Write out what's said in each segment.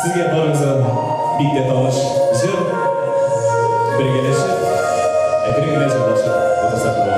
Сезгә барыгызга да бик тә таныш җыр. Бергәләшеп, әкрен генә җырлашып утырсак була.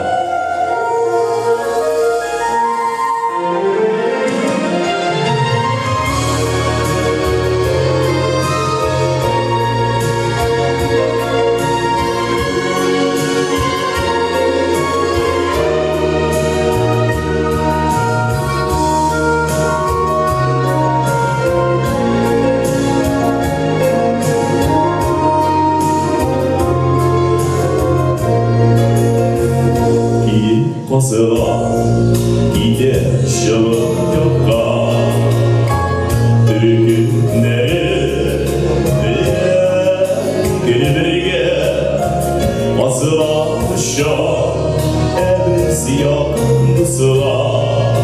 Киек казыла, китә чыгып юкка. Төркемнәре белән гел бергә Казыла оча, ә без якын дуслар.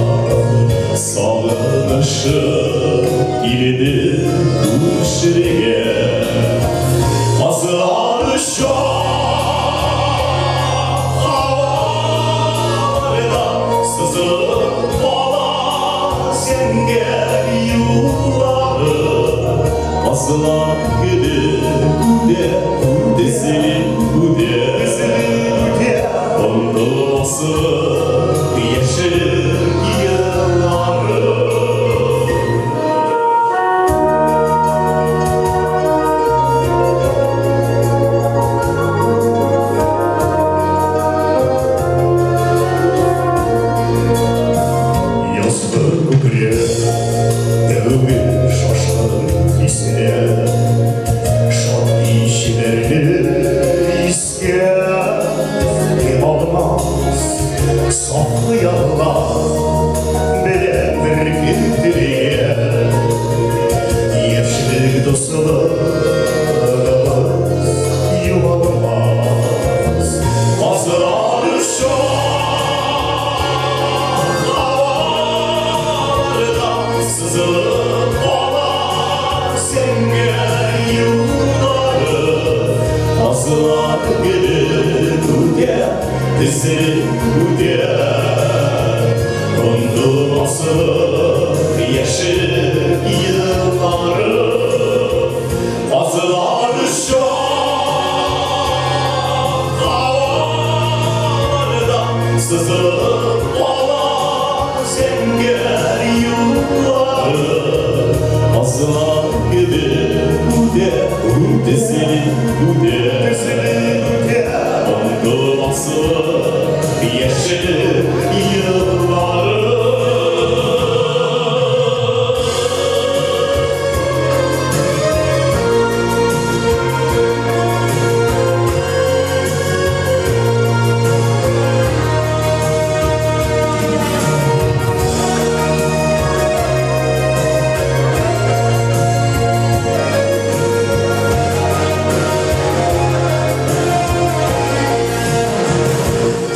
Сагынышып килде күрешергә. Казлар оча һаваларда, сызылып кала зәңгәр юллары. Казлар кебек үтә, тезелеп үтә, онытылмаслык яшьлек еллары. Язгы күкрәк, тәүге шашкын хисләр, Шат кичеләрне искә кем алмас, Саф хыяллар белән беркетелгән Яшьлек дуслыгыбыз югалмас. Казлар оча һаваларда, сызылып кала зәңгәр юллары. Казлар кебек үтә, тезелеп үтә, Онытылмаслык яшьлек еллары. Казлар оча һаваларда, сызылып кала зәңгәр юллары. Казлар кебек үтә, тезелеп үтә, Онытылмаслык яшьлек еллары.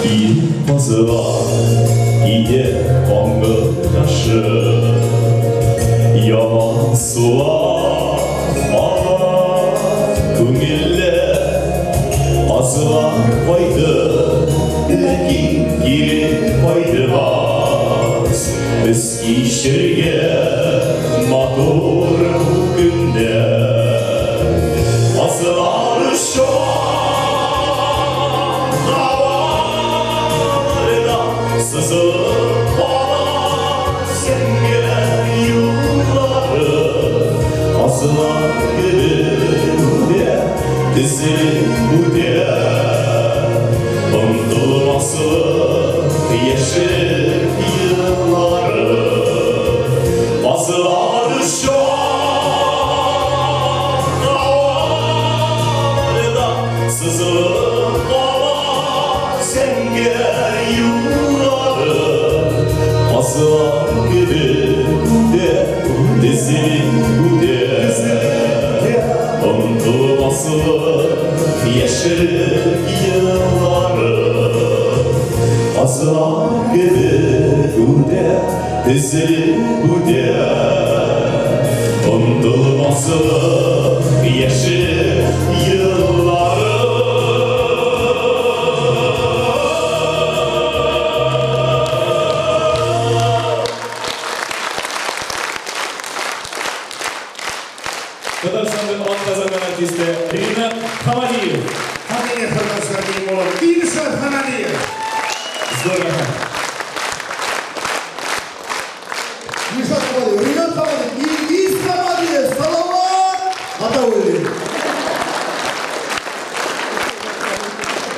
Киек казлар китә каңгырдашы, Яман сулар ага күңелле. Казлар кайтыр, ләкин кире кайтмас. Без кичергән матур бу көннәр. Казлар оча һаваларда, сызылып кала зәңгәр юллары. Казлар кебек үтә, тезелеп үтә, Онытылмаслык яшьлек еллары. Казлар оча һаваларда, сызылып кала зәңгәр юллары. Казлар кебек үтә, тезелеп үтә, Онытылмаслык яшьлек еллары. Казлар кебек үтә, тезелеп үтә, Онытылмаслык яшьлек еллары. Татарстанның атказанган артисты Ринат Хамадиев. Һәм инде хөрмәтле минем улым Илшат Хамадиев. Зур рәхмәт. Илшат Хамадиев, Ринат Хамадиев, Илгиз Хамадиев, Салават Гатауллин.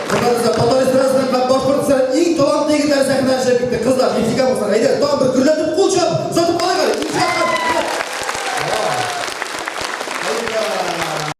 Татарстан, Татар эстрадасының һәм Башкортстанның иң талантлы егетләре сәхнәгә чыгып китте. Кызлар, Нефтекамовлар, әйдә, тагын бер.